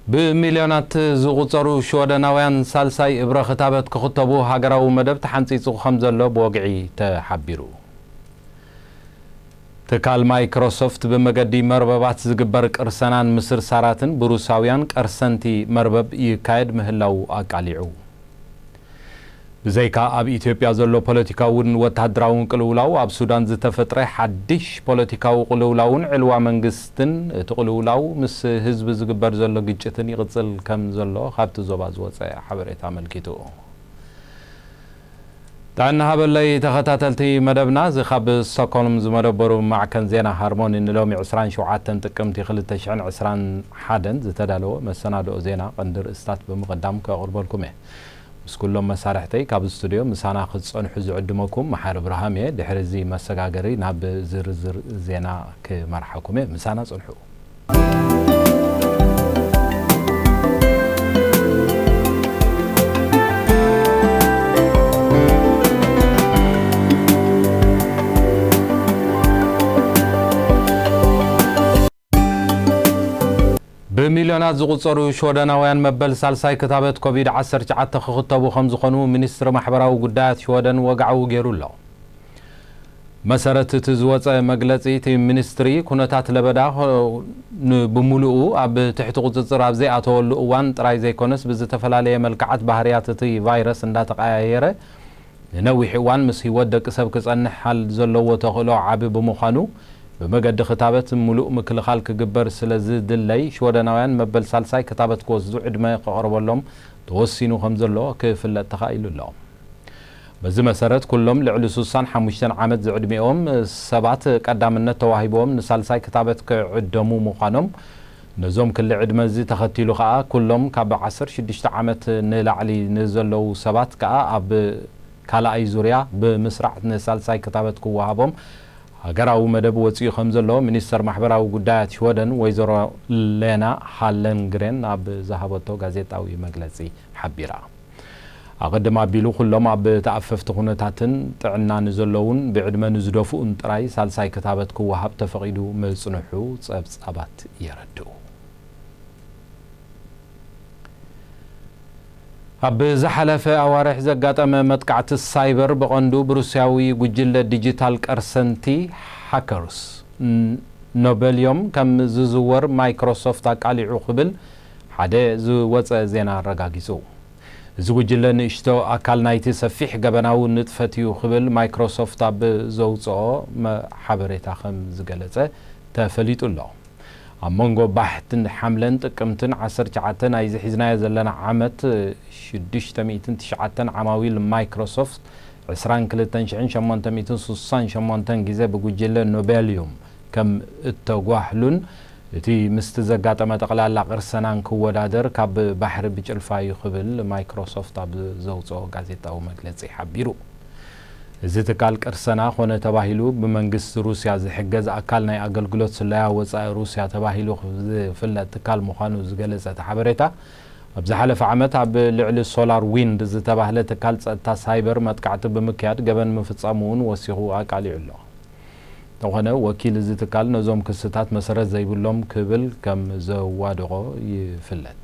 ብሚልዮናት ዝቑጸሩ ሽወደናውያን ሳልሳይ እብረ ክታበት ክኽተቡ ሃገራዊ መደብ ተሓንጺጹ ከም ዘሎ ብወግዒ ተሓቢሩ። ትካል ማይክሮሶፍት ብመገዲ መርበባት ዝግበር ቅርሰናን ምስርሳራትን ብሩሳውያን ቀርሰንቲ መርበብ ይካየድ ምህላው ኣቃሊዑ። ብዘይካ ኣብ ኢትዮጵያ ዘሎ ፖለቲካውን ወተሃደራውን ቅልውላው፣ ኣብ ሱዳን ዝተፈጥረ ሓድሽ ፖለቲካዊ ቅልውላውን ዕልዋ መንግስትን፣ እቲ ቅልውላው ምስ ህዝቢ ዝግበር ዘሎ ግጭትን ይቕጽል ከም ዘሎ ካብቲ ዞባ ዝወጸ ሓበሬታ ኣመልኪቱ። ጥዕና ሃበለይ ተኸታተልቲ መደብና፣ እዚ ካብ ስቶክሆልም ዝመደበሩ ማዕከን ዜና ሃርሞኒ ንሎሚ ዕስራን ሸውዓተን ጥቅምቲ ክልተ ሽሕን ዕስራን ሓደን ዝተዳለወ መሰናድኦ ዜና ቀንዲ ርእስታት ብምቕዳም ከቕርበልኩም እየ። ምስ ኩሎም መሳርሕተይ ካብ ስቱድዮ ምሳና ክትጸንሑ ዝዕድመኩም መሓሪ ብርሃም እየ። ድሕሪ እዚ መሰጋገሪ ናብ ዝርዝር ዜና ክመርሓኩም እየ። ምሳና ጽንሑ። ብሚልዮናት ዝቑጸሩ ሽወደናውያን መበል ሳልሳይ ክታበት ኮቪድ ዓሰርተ ትሽዓተ ክኽተቡ ከም ዝኾኑ ሚኒስትሪ ማሕበራዊ ጉዳያት ሽወደን ወግዓዊ ገይሩ ኣሎ። መሰረት እቲ ዝወጸ መግለጺ፣ እቲ ሚኒስትሪ ኩነታት ለበዳ ን-፣ ብምሉኡ ኣብ ትሕቲ ቁጽጽር ኣብ ዘይኣተወሉ እዋን ጥራይ ዘይኮነስ፣ ብዝተፈላለየ መልክዓት ባህርያት እቲ ቫይረስ እንዳተቐያየረ ንነዊሕ እዋን ምስ ህይወት ደቂ ሰብ ክጸንሕ ሃል ዘለዎ ተኽእሎ ዓቢ ብምዃኑ፣ ብመገዲ ክታበት ምሉእ ምክልኻል ክግበር ስለ ዝድለይ፣ ሽወደናውያን መበል ሳልሳይ ክታበት ክወስዱ ዕድመ ክቐርበሎም ተወሲኑ ከም ዘሎ ክፍለጥ ተኻኢሉ ኣሎ። በዚ መሰረት፣ ኩሎም ልዕሊ ሱሳን ሓሙሽተን ዓመት ዝዕድሚኦም ሰባት ቀዳምነት ተዋሂቦም ንሳልሳይ ክታበት ክዕደሙ ምዃኖም፣ ነዞም ክሊ ዕድመ እዚ ተኸቲሉ ከኣ፣ ኩሎም ካብ ዓሰርተ ሽዱሽተ ዓመት ንላዕሊ ንዘለዉ ሰባት ከኣ ኣብ ካልኣይ ዙርያ ብምስራዕ ንሳልሳይ ክታበት ክወሃቦም ሃገራዊ መደብ ወጺኡ ከም ዘሎ ሚኒስተር ማሕበራዊ ጉዳያት ሽወደን ወይዘሮ ሌና ሃለንግሬን ኣብ ዝሃበቶ ጋዜጣዊ መግለጺ ሓቢራ። ኣቐድም ኣቢሉ፣ ኩሎም ኣብ ተኣፈፍቲ ኩነታትን ጥዕና ንዘለዉን ብዕድመ ንዝደፍኡን ጥራይ ሳልሳይ ክታበት ክወሃብ ተፈቒዱ ምጽንሑ ጸብጻባት የረድኡ። ኣብ ዝሓለፈ ኣዋርሕ ዘጋጠመ መጥቃዕቲ ሳይበር፣ ብቐንዱ ብሩስያዊ ጉጅለ ዲጂታል ቀርሰንቲ ሃከርስ፣ ን-፣ ኖበልዮም ከም ዝዝወር ማይክሮሶፍት ኣቃሊዑ ክብል ሓደ ዝወጸ ዜና ኣረጋጊጹ። እዚ ጉጅለ ንእሽቶ ኣካል ናይቲ ሰፊሕ ገበናዊ ንጥፈት እዩ ክብል ማይክሮሶፍት ኣብ ዘውጽኦ መ-፣ ሓበሬታ ከም ዝገለጸ ተፈሊጡ ኣሎ። ኣብ መንጎ ባሕትን ሓምለን ጥቅምትን ዓሰርተ ትሽዓተ ናይዚ ሒዝናዮ ዘለና ዓመት፣ ሽዱሽተ ሚእትን ትሽዓተን ዓማዊል ማይክሮሶፍት፣ ዕስራን ክልተን ሽሕን ሸሞንተ ሚእትን ሱሳን ሸሞንተን ግዜ ብጉጅለ ኖቤልዩም ከም እተጓህሉን፣ እቲ ምስቲ ዘጋጠመ ጠቕላላ ቅርሰናን ክወዳደር ካብ ባሕሪ ብጭልፋ እዩ ክብል ማይክሮሶፍት ኣብ ዘውጽኦ ጋዜጣዊ መግለጺ ሓቢሩ። እዚ ትካል ቅርሰና ኮነ ተባሂሉ ብመንግስቲ ሩስያ ዝሕገዝ ኣካል ናይ ኣገልግሎት ስለያ ወጻኢ ሩስያ ተባሂሉ ዝፍለጥ ትካል ምዃኑ ዝገለጸ እቲ ሓበሬታ፣ ኣብ ዝሓለፈ ዓመት ኣብ ልዕሊ ሶላር ዊንድ ዝተባህለ ትካል ጸጥታ ሳይበር መጥቃዕቲ ብምክያድ ገበን ምፍጻሙ እውን ወሲኹ ኣቃሊዑ ኣሎ። እንተኾነ፣ ወኪል እዚ ትካል ነዞም ክስታት መሰረት ዘይብሎም ክብል ከም ዘዋደቖ ይፍለጥ።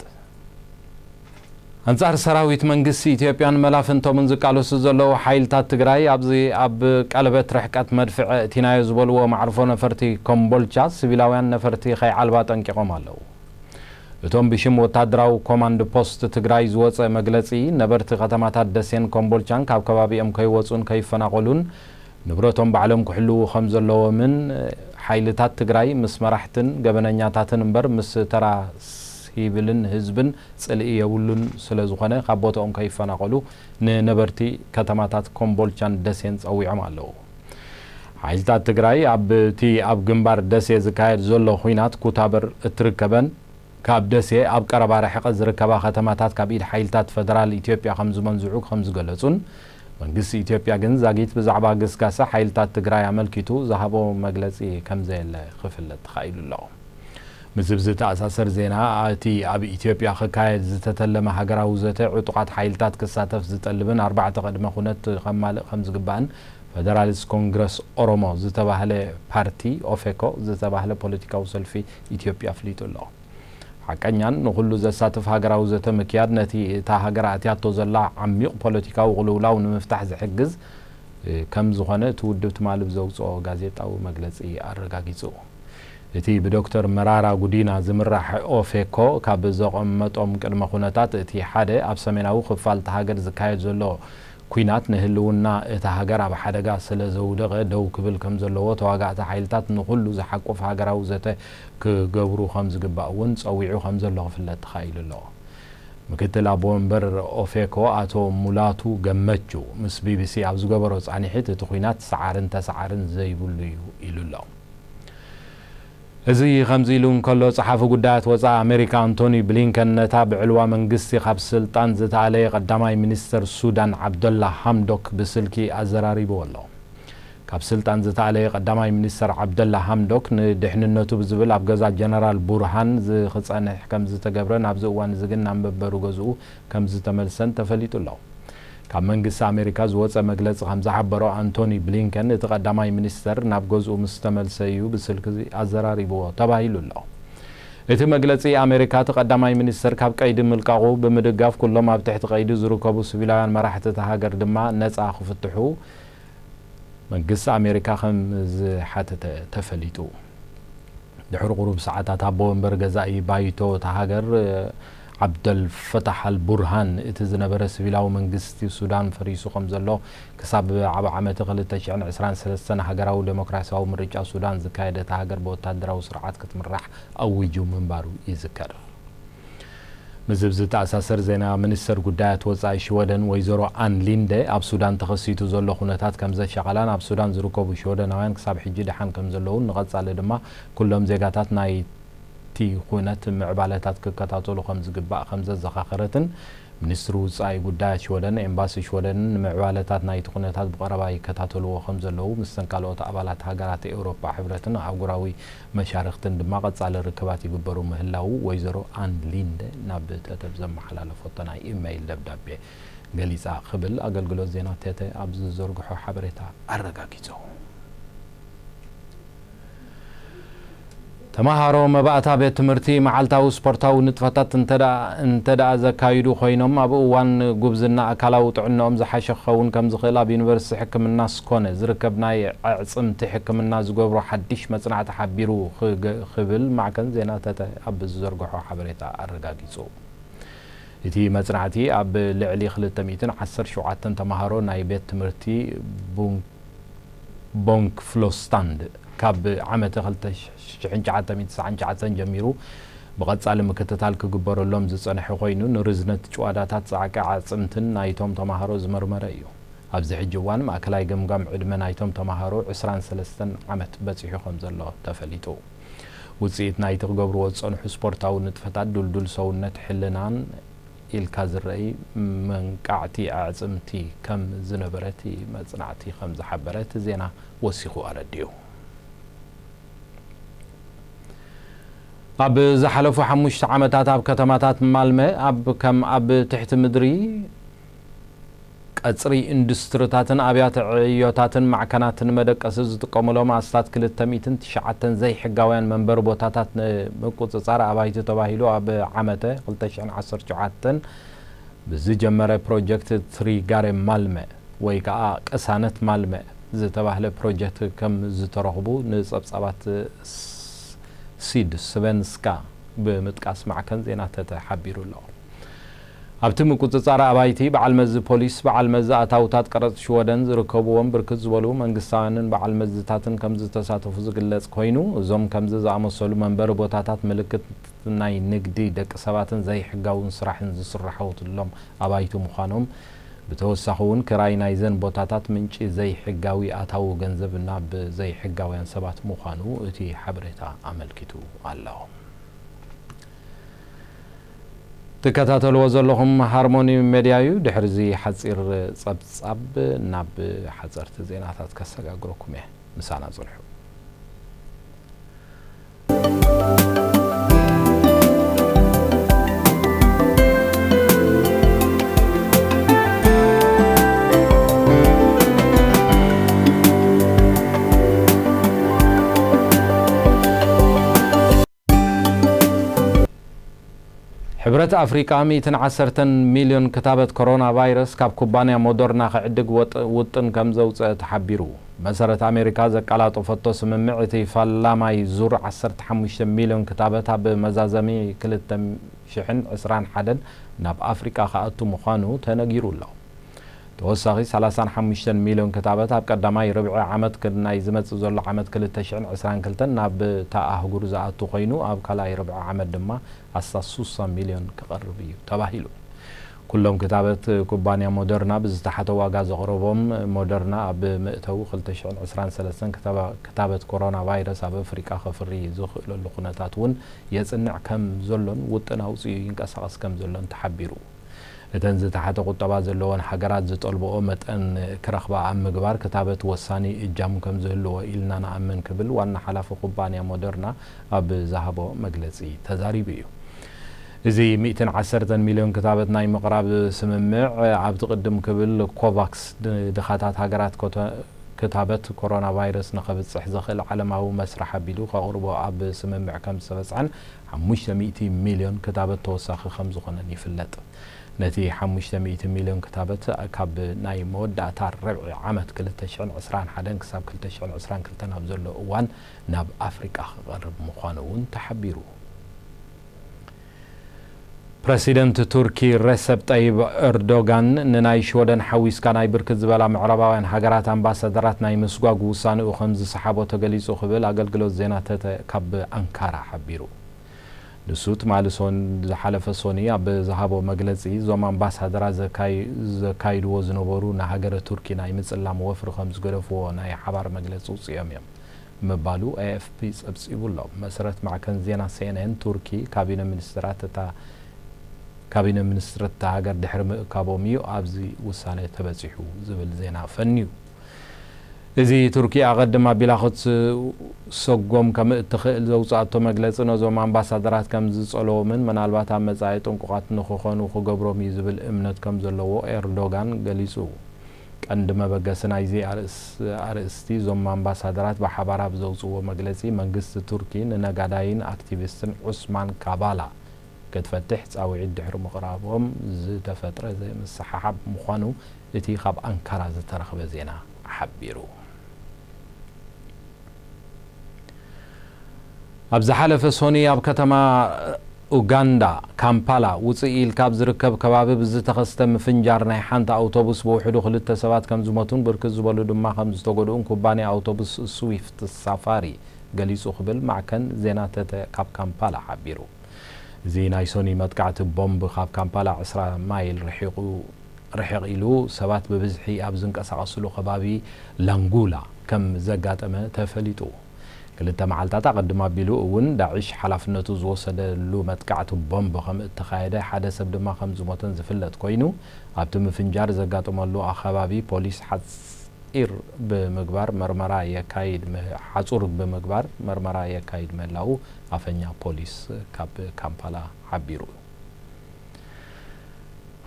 ኣንጻር ሰራዊት መንግስቲ ኢትዮጵያን መላፍንቶምን ዝቃለሱ ዘለዉ ሓይልታት ትግራይ፣ ኣብዚ ኣብ ቀለበት ርሕቀት መድፍዕ እቲናዮ ዝበልዎ መዕርፎ ነፈርቲ ኮምቦልቻ፣ ሲቪላውያን ነፈርቲ ከይዓልባ ጠንቂቖም ኣለዉ። እቶም ብሽም ወታደራዊ ኮማንድ ፖስት ትግራይ ዝወጸ መግለጺ፣ ነበርቲ ከተማታት ደሴን ኮምቦልቻን ካብ ከባቢኦም ከይወጹን ከይፈናቐሉን ንብረቶም ባዕሎም ክሕልዉ ከም ዘለዎምን፣ ሓይልታት ትግራይ ምስ መራሕትን ገበነኛታትን እምበር ምስ ተራ ሲቪልን ህዝብን ጽልኢ የብሉን ስለ ዝኾነ፣ ካብ ቦታኦም ከይፈናቐሉ ንነበርቲ ከተማታት ኮምቦልቻን ደሴን ጸዊዖም ኣለዉ። ሓይልታት ትግራይ ኣብቲ ኣብ ግንባር ደሴ ዝካየድ ዘሎ ኹናት ኩታበር እትርከበን ካብ ደሴ ኣብ ቀረባ ርሕቀት ዝርከባ ከተማታት ካብ ኢድ ሓይልታት ፈደራል ኢትዮጵያ ከም ዝመንዝዑ ከም ዝገለጹን፣ መንግስቲ ኢትዮጵያ ግን ዛጊት ብዛዕባ ግስጋሰ ሓይልታት ትግራይ ኣመልኪቱ ዝሃቦ መግለጺ ከም ዘየለ ክፍለጥ ተኻኢሉ ኣሎ። ምስዚ ብዝተኣሳሰር ዜና፣ እቲ ኣብ ኢትዮጵያ ክካየድ ዝተተለመ ሃገራዊ ዘተ ዕጡቓት ሓይልታት ክሳተፍ ዝጠልብን ኣርባዕተ ቅድመ ኩነት ከማልእ ከም ዝግባእን ፈደራሊስት ኮንግረስ ኦሮሞ ዝተባህለ ፓርቲ፣ ኦፌኮ፣ ዝተባህለ ፖለቲካዊ ሰልፊ ኢትዮጵያ ኣፍሊጡ ኣሎ። ሓቀኛን ንኹሉ ዘሳትፍ ሃገራዊ ዘተ ምክያድ ነቲ እታ ሃገር ኣትያቶ ዘላ ዓሚቕ ፖለቲካዊ ቅልውላው ንምፍታሕ ዝሕግዝ ከም ዝኾነ እቲ ውድብ ትማሊ ብዘውፅኦ ጋዜጣዊ መግለፂ ኣረጋጊፁ። እቲ ብዶክተር መራራ ጉዲና ዝምራሕ ኦፌኮ ካብ ዘቐመጦም ቅድመ ኩነታት እቲ ሓደ ኣብ ሰሜናዊ ክፋል እታ ሃገር ዝካየድ ዘሎ ኲናት ንህልውና እታ ሃገር ኣብ ሓደጋ ስለ ዘውደቐ ደው ክብል ከም ዘለዎ ተዋጋእቲ ሓይልታት ንኹሉ ዝሓቁፍ ሃገራዊ ዘተ ክገብሩ ከም ዝግባእ እውን ጸዊዑ ከም ዘሎ ክፍለጥ ተኻኢሉ ኣሎ። ምክትል ኣቦ ወንበር ኦፌኮ ኣቶ ሙላቱ ገመቹ ምስ ቢቢሲ ኣብ ዝገበሮ ጻንሒት እቲ ኲናት ሰዓርን ተሰዓርን ዘይብሉ እዩ ኢሉ ኣሎ። እዚ ከምዚ ኢሉ እንከሎ ጸሓፊ ጉዳያት ወጻኢ ኣሜሪካ ኣንቶኒ ብሊንከን ነታ ብዕልዋ መንግስቲ ካብ ስልጣን ዝተኣለየ ቀዳማይ ሚኒስተር ሱዳን ዓብደላ ሃምዶክ ብስልኪ ኣዘራሪብዎ ኣሎ። ካብ ስልጣን ዝተኣለየ ቀዳማይ ሚኒስተር ዓብደላ ሃምዶክ ንድሕንነቱ ብዝብል ኣብ ገዛ ጀነራል ቡርሃን ዝክጸንሕ ከም ዝተገብረን ኣብዚ እዋን እዚ ግን ናብ መንበሩ ገዝኡ ከም ዝተመልሰን ተፈሊጡ ኣሎ። ካብ መንግስቲ ኣሜሪካ ዝወጸ መግለጺ ከም ዝሓበሮ ኣንቶኒ ብሊንከን እቲ ቀዳማይ ሚኒስተር ናብ ገዝኡ ምስ ተመልሰ እዩ ብስልኪ ኣዘራሪብዎ ተባሂሉ ኣሎ። እቲ መግለጺ ኣሜሪካ እቲ ቀዳማይ ሚኒስተር ካብ ቀይዲ ምልቃቑ ብምድጋፍ ኩሎም ኣብ ትሕቲ ቀይዲ ዝርከቡ ሲቪላውያን መራሕቲ እታ ሃገር ድማ ነጻ ክፍትሑ መንግስቲ ኣሜሪካ ከም ዝሓተተ ተፈሊጡ። ድሕሪ ቁሩብ ሰዓታት ኣቦ ወንበር ገዛኢ ባይቶ እታ ሃገር ዓብደል ፈታሕ ኣል ቡርሃን እቲ ዝነበረ ሲቪላዊ መንግስቲ ሱዳን ፈሪሱ ከም ዘሎ ክሳብ ኣብ ዓመተ ክልተ ሽሕን ዕስራን ሰለስተን ሃገራዊ ዴሞክራሲያዊ ምርጫ ሱዳን ዝካየደ እታ ሃገር ብወታደራዊ ስርዓት ክትምራሕ ኣዊጁ ምንባሩ ይዝከር። ምስዚ ዝተኣሳሰር ዜና፣ ሚኒስተር ጉዳያት ወጻኢ ሽወደን ወይዘሮ ኣን ሊንደ ኣብ ሱዳን ተኸሲቱ ዘሎ ኩነታት ከም ዘሻቐላን ኣብ ሱዳን ዝርከቡ ሽወደናውያን ክሳብ ሕጂ ደሓን ከም ዘለውን ንቐጻሊ ድማ ኩሎም ዜጋታት ናይቲ ኩነት ምዕባለታት ክከታተሉ ከም ዝግባእ ከም ዘዘኻኸረትን ሚኒስትሪ ውጻኢ ጉዳያት ሽወደን ኤምባሲ ሽወደንን ንምዕባለታት ናይቲ ኩነታት ብቐረባ ይከታተልዎ ከም ዘለዉ ምስተን ካልኦት ኣባላት ሃገራት ኤውሮጳ ሕብረትን ኣህጉራዊ መሻርኽትን ድማ ቀጻሊ ርክባት ይግበሩ ምህላዉ ወይዘሮ ኣን ሊንደ ናብ ተተብ ዘመሓላለፎቶ ናይ ኢመይል ደብዳቤ ገሊጻ ክብል ኣገልግሎት ዜና ተተ ኣብ ዝዘርግሖ ሓበሬታ ኣረጋጊጹ። ተመሃሮ መባእታ ቤት ትምህርቲ መዓልታዊ ስፖርታዊ ንጥፈታት እንተ ደኣ፣ እንተ ደኣ ዘካይዱ ኮይኖም፣ ኣብ እዋን ጉብዝና ኣካላዊ ጥዕናኦም ዝሓሸ ክኸውን ከም ዝኽእል ኣብ ዩኒቨርሲቲ ሕክምና ስኮነ ዝርከብ ናይ ኣዕጽምቲ ሕክምና ዝገብሮ ሓድሽ መጽናዕቲ ሓቢሩ ክገ-፣ ክብል ማዕከን ዜና ተተ ኣብ ዝዘርግሖ ሓበሬታ ኣረጋጊጹ። እቲ መጽናዕቲ ኣብ ልዕሊ ክልተ ሚእትን ዓሰርተ ሸውዓተን ተመሃሮ ናይ ቤት ትምህርቲ ቡን-፣ ቦንክፍሎስታንድ ካብ ዓመተ ክልተ ሽሕን ትሽዓተ ሚእትን ትስዓን ትሽዓተን ጀሚሩ ብቐጻሊ ምክትታል ክግበረሎም ዝጸንሐ ኮይኑ፣ ንርዝነት ጭዋዳታት ጻዕቂ ኣዕጽምትን ናይቶም ተመሃሮ ዝመርመረ እዩ። ኣብዚ ሕጂ እዋን ማእከላይ ገምጋም ዕድመ ናይቶም ተመሃሮ ዕስራን ሰለስተን ዓመት በጺሑ ከም ዘሎ ተፈሊጡ። ውጽኢት ናይቲ ክገብርዎ ዝጸንሑ ስፖርታዊ ንጥፈታት ድልዱል ሰውነት፣ ሕልናን ኢልካ ዝረኣይ መንቃዕቲ ኣዕጽምቲ ከም ዝነበረ እቲ መጽናዕቲ ከም ዝሓበረ እቲ ዜና ወሲኹ ኣረዲኡ። ኣብ ዝሓለፉ ሓሙሽተ ዓመታት ኣብ ከተማታት ማልመ ኣብ ከም ኣብ ትሕቲ ምድሪ ቀጽሪ ኢንዱስትሪታትን ኣብያተ ዕዮታትን ማዕከናትን መደቀሲ ዝጥቀሙሎም ኣስታት ክልተ ሚእትን ትሽዓተን ዘይሕጋውያን መንበሪ ቦታታት ንምቁጽጻር ኣባይቲ ተባሂሉ ኣብ ዓመተ ክልተ ሽሕን ዓሰርተ ሸውዓተን ብዝጀመረ ፕሮጀክት ትሪጋሬ ማልመ ወይ ከኣ ቅሳነት ማልመ ዝተባህለ ፕሮጀክት ከም ዝተረኽቡ ንጸብጻባት ስ-፣ ሲድ ስቨንስካ ብምጥቃስ ማዕከን ዜና ተተ ሓቢሩ ኣሎ። ኣብቲ ምቁጽጻር ኣባይቲ በዓል መዚ ፖሊስ፣ በዓል መዚ ኣታውታት ቀረጽ ሽወደን ዝርከብዎም ብርክት ዝበሉ መንግስታውያንን በዓል መዝታትን ከም ዝተሳተፉ ዝግለጽ ኮይኑ፣ እዞም ከምዚ ዝኣመሰሉ መንበሪ ቦታታት ምልክት ናይ ንግዲ ደቂ ሰባትን ዘይሕጋውን ስራሕን ዝስርሐሎም ኣባይቲ ምዃኖም፣ ብተወሳኺ እውን ክራይ ናይዘን ቦታታት ምንጪ ዘይሕጋዊ ኣታዊ ገንዘብ ናብ ዘይሕጋውያን ሰባት ምዃኑ እቲ ሓበሬታ ኣመልኪቱ ኣሎ። ትከታተልዎ ዘለኹም ሃርሞኒ ሜድያ እዩ። ድሕሪ እዚ ሓጺር ጸብጻብ ናብ ሓጸርቲ ዜናታት ከሰጋግረኩም እየ። ምሳና ጽንሑ። እቲ ኣፍሪቃ ሚእትን ዓሰርተን ሚልዮን ክታበት ኮሮና ቫይረስ ካብ ኩባንያ ሞደርና ክዕድግ ወጥ-፣ ውጥን ከም ዘውጸአ ተሓቢሩ። መሰረት ኣሜሪካ ዘቀላጠፈቶ ስምምዕ፣ እቲ ፈላማይ ዙር ዓሰርተ ሓሙሽተ ሚልዮን ክታበት ኣብ መዛዘሚ ክልተ ሽሕን ዕስራን ሓደን ናብ ኣፍሪቃ ክኣቱ ምዃኑ ተነጊሩ ኣሎ። ተወሳኺ ሰላሳን ሓሙሽተን ሚልዮን ክታበት ኣብ ቀዳማይ ርብዒ ዓመት ክ-፣ ናይ ዝመጽእ ዘሎ ዓመት ክልተ ሽሕን ዕስራን ክልተን ናብታ ኣህጉር ዝኣቱ ኮይኑ፣ ኣብ ካልኣይ ርብዒ ዓመት ድማ ኣስታት ሱሳ ሚልዮን ክቐርብ እዩ ተባሂሉ። ኩሎም ክታበት ኩባንያ ሞደርና ብዝተሓተ ዋጋ ዘቕረቦም፣ ሞደርና ኣብ መእተዊ ክልተ ሽሕን ዕስራን ሰለስተን ክታባ-፣ ክታበት ኮሮና ቫይረስ ኣብ ኣፍሪቃ ከፍሪ ዝኽእለሉ ኩነታት እውን የጽንዕ ከም ዘሎን ውጥን ኣውጺኡ ይንቀሳቐስ ከም ዘሎን ተሓቢሩ። እተን ዝተሓተ ቁጠባ ዘለወን ሃገራት ዝጠልብኦ መጠን ክረኽባ ኣብ ምግባር ክታበት ወሳኒ እጃም ከም ዝህልዎ ኢልና ንኣምን ክብል ዋና ሓላፊ ኩባንያ ሞደርና ኣብ ዝሃቦ መግለጺ ተዛሪቡ እዩ። እዚ ሚእትን ዓሰርተን ሚልዮን ክታበት ናይ ምቕራብ ስምምዕ ኣብቲ ቅድም ክብል ኮቫክስ ድ-፣ ድኻታት ሃገራት ኮተ-፣ ክታበት ኮሮና ቫይረስ ንኸብጽሕ ዘኽእል ዓለማዊ መስርሕ ኣቢሉ ከቕርቦ ኣብ ስምምዕ ከም ዝተበጽሐን ሓሙሽተ ሚእቲ ሚልዮን ክታበት ተወሳኺ ከም ዝኾነን ይፍለጥ። ነቲ ሓሙሽተ ሚእቲ ሚልዮን ክታበት ካብ ናይ መወዳእታ ርብዒ ዓመት ክልተ ሽሕን ዕስራን ሓደን ክሳብ ክልተ ሽሕን ዕስራን ክልተን ኣብ ዘሎ እዋን ናብ ኣፍሪቃ ክቐርብ ምዃኑ እውን ተሓቢሩ። ፕረሲደንት ቱርኪ ረሰብ ጠይብ ኤርዶጋን ንናይ ሽወደን ሓዊስካ ናይ ብርክት ዝበላ ምዕራባውያን ሃገራት ኣምባሳደራት ናይ ምስጓግ ውሳንኡ ከም ዝሰሓቦ ተገሊጹ ክብል ኣገልግሎት ዜና ተተ ካብ ኣንካራ ሓቢሩ። ንሱ ትማሊ ሶን-፣ ዝሓለፈ ሶኒ ኣብ ዝሃቦ መግለጺ፣ እዞም ኣምባሳደራት ዘካይ-፣ ዘካይድዎ ዝነበሩ ንሃገረ ቱርኪ ናይ ምጽላም ወፍሪ ከም ዝገደፍዎ ናይ ሓባር መግለጺ ውጽኦም እዮም ምባሉ ኤ ኤፍ ፒ ጸብጺቡ ኣሎ። መሰረት ማዕከን ዜና ሲ ኤን ኤን፣ ቱርኪ ካቢነ ሚኒስትራት እታ፣ ካቢነ ሚኒስትር እታ ሃገር ድሕሪ ምእካቦም እዩ ኣብዚ ውሳነ ተበጺሑ ዝብል ዜና ፈንዩ። እዚ ቱርኪ ኣቐድም ኣቢላ ክትሰጎም ከም እትኽእል ዘውጽኣቶ መግለጺ፣ ነዞም ኣምባሳደራት ከም ዝጸለዎምን ምናልባት ኣብ መጻኢ ጥንቁቓት ንኽኾኑ ክገብሮም እዩ ዝብል እምነት ከም ዘለዎ ኤርዶጋን ገሊጹ። ቀንዲ መበገሲ ናይዚ ኣርእስ-፣ ኣርእስቲ፣ እዞም ኣምባሳደራት ብሓባር ኣብ ዘውጽእዎ መግለጺ፣ መንግስቲ ቱርኪ ንነጋዳይን ኣክቲቪስትን ዑስማን ካባላ ክትፈትሕ ጻውዒት ድሕሪ ምቕራቦም ዝተፈጥረ ዘይምስሕሓብ ምዃኑ እቲ ካብ ኣንካራ ዝተረኽበ ዜና ሓቢሩ። ኣብ ዝሓለፈ ሶኒ ኣብ ከተማ ኡጋንዳ፣ ካምፓላ፣ ውጽእ ኢልካ ኣብ ዝርከብ ከባቢ ብዝተኸስተ ምፍንጃር ናይ ሓንቲ ኣውቶቡስ ብውሕዱ ክልተ ሰባት ከም ዝሞቱን ብርክት ዝበሉ ድማ ከም ዝተጎድኡን ኩባንያ ኣውቶቡስ ስዊፍት ሳፋሪ ገሊጹ ክብል ማዕከን ዜና ተተ ካብ ካምፓላ ሓቢሩ። እዚ ናይ ሶኒ መጥቃዕቲ ቦምብ ካብ ካምፓላ ዕስራ ማይል ርሒቑ፣ ርሕቕ ኢሉ ሰባት ብብዝሒ ኣብ ዝንቀሳቐስሉ ከባቢ ላንጉላ ከም ዘጋጠመ ተፈሊጡ። ክልተ መዓልታት ኣቐድም ኣቢሉ እውን ዳዕሽ ሓላፍነቱ ዝወሰደሉ መጥቃዕቲ ቦምብ ከም እተኻየደ፣ ሓደ ሰብ ድማ ከም ዝሞተን ዝፍለጥ ኮይኑ፣ ኣብቲ ምፍንጃር ዘጋጠመሉ ኣኸባቢ ፖሊስ ሓጺር ብምግባር መርመራ የካይድ ም-፣ ሓጹር ብምግባር መርመራ የካይድ ምህላዉ ኣፈኛ ፖሊስ ካብ ካምፓላ ሓቢሩ።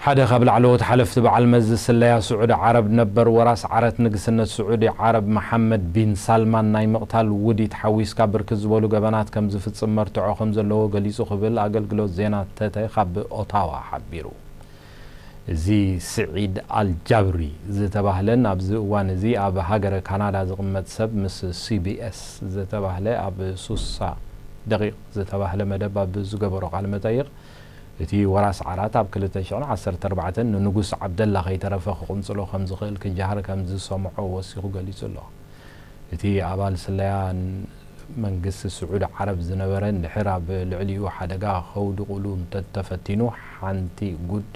ሓደ ካብ ላዕለዎት ሓለፍቲ በዓል መዚ ስለያ ስዑዲ ዓረብ፣ ነበር ወራስ ዓረት ንግስነት ስዑዲ ዓረብ መሓመድ ቢን ሳልማን ናይ ምቕታል ውዲት ሓዊስካ ብርክት ዝበሉ ገበናት ከም ዝፍጽም መርትዖ ከም ዘለዎ ገሊጹ ክብል ኣገልግሎት ዜና ተተ ካብ ኦታዋ ሓቢሩ። እዚ ስዒድ ኣልጃብሪ ዝተባህለን ኣብዚ እዋን እዚ ኣብ ሃገረ ካናዳ ዝቕመጥ ሰብ ምስ ሲ ቢ ኤስ ዝተባህለ ኣብ ሱሳ ደቂቕ ዝተባህለ መደብ ኣብ ዝገበሮ ቃለ መጠይቕ፣ እቲ ወራስ ዓራት ኣብ ክልተ ሽሕን ዓሰርተ ኣርባዕተን ንንጉስ ዓብደላ ከይተረፈ ክቕንጽሎ ከም ዝኽእል ክጀሃር ከም ዝሰምዖ ወሲኹ ገሊጹ ኣሎ። እቲ ኣባል ስለያ መንግስቲ ስዑዲ ዓረብ ዝነበረ፣ እንድሕር ኣብ ልዕሊኡ ሓደጋ ከውድቑሉ እንተተፈቲኑ፣ ሓንቲ ጉድ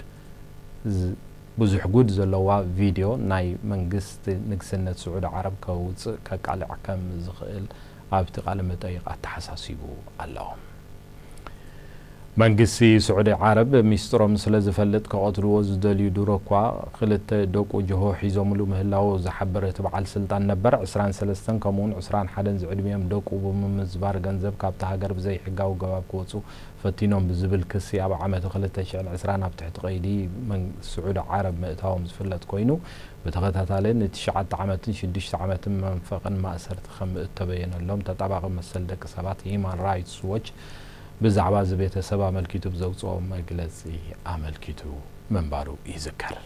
ዝ-፣ ብዙሕ ጉድ ዘለዋ ቪድዮ ናይ መንግስቲ ንግስነት ስዑዲ ዓረብ ከውጽእ ከቃልዕ ከም ዝኽእል ኣብቲ ቃለ መጠይቕ ኣተሓሳሲቡ ኣሎ። መንግስቲ ስዑዲ ዓረብ ሚስጥሮም ስለ ዝፈልጥ ከቐትልዎ ዝደልዩ ድሮ እኳ ክልተ ደቁ ጅሆ ሒዞምሉ ምህላዉ ዝሓበረ እቲ በዓል ስልጣን፣ ነበር ዕስራን ሰለስተን ከምኡውን ዕስራን ሓደን ዝዕድሚኦም ደቁ ብምምዝባር ገንዘብ ካብታ ሃገር ብዘይሕጋዊ ገባብ ክወጹ ፈቲኖም ብዝብል ክሲ ኣብ ዓመት ክልተ ሽሕን ዕስራን ኣብ ትሕቲ ቀይዲ መን-፣ ስዑዲ ዓረብ ምእታዎም ዝፍለጥ ኮይኑ፣ ብተኸታታሊ ንትሽዓተ ዓመትን ሽዱሽተ ዓመትን መንፈቕን ማእሰርቲ ከም እተበየነሎም ተጣባቒ መሰል ደቂ ሰባት ሂማን ራይትስ ዎች ብዛዕባ እዚ ቤተሰብ ኣመልኪቱ ብዘውፅኦ መግለፂ ኣመልኪቱ ምንባሩ ይዝከር።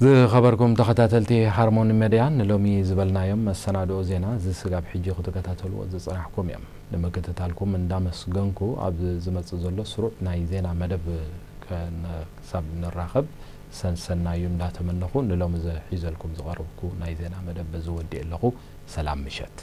ዝኸበርኩም ተኸታተልቲ ሃርሞኒ መድያ፣ ንሎሚ ዝበልናዮም መሰናድኦ ዜና እዚ ስጋብ ሕጂ ክትከታተልዎ ዝፅናሕኩም እዮም። ንምክትታልኩም እንዳመስገንኩ፣ ኣብ ዝመፅእ ዘሎ ስሩዕ ናይ ዜና መደብ ክሳብ ንራኸብ ሰንሰናዩ እንዳተመነኹ፣ ንሎሚ ዘ ሒዘልኩም ዝቐረብኩ ናይ ዜና መደብ በዚ ወዲእ ኣለኹ። ሰላም ምሸት።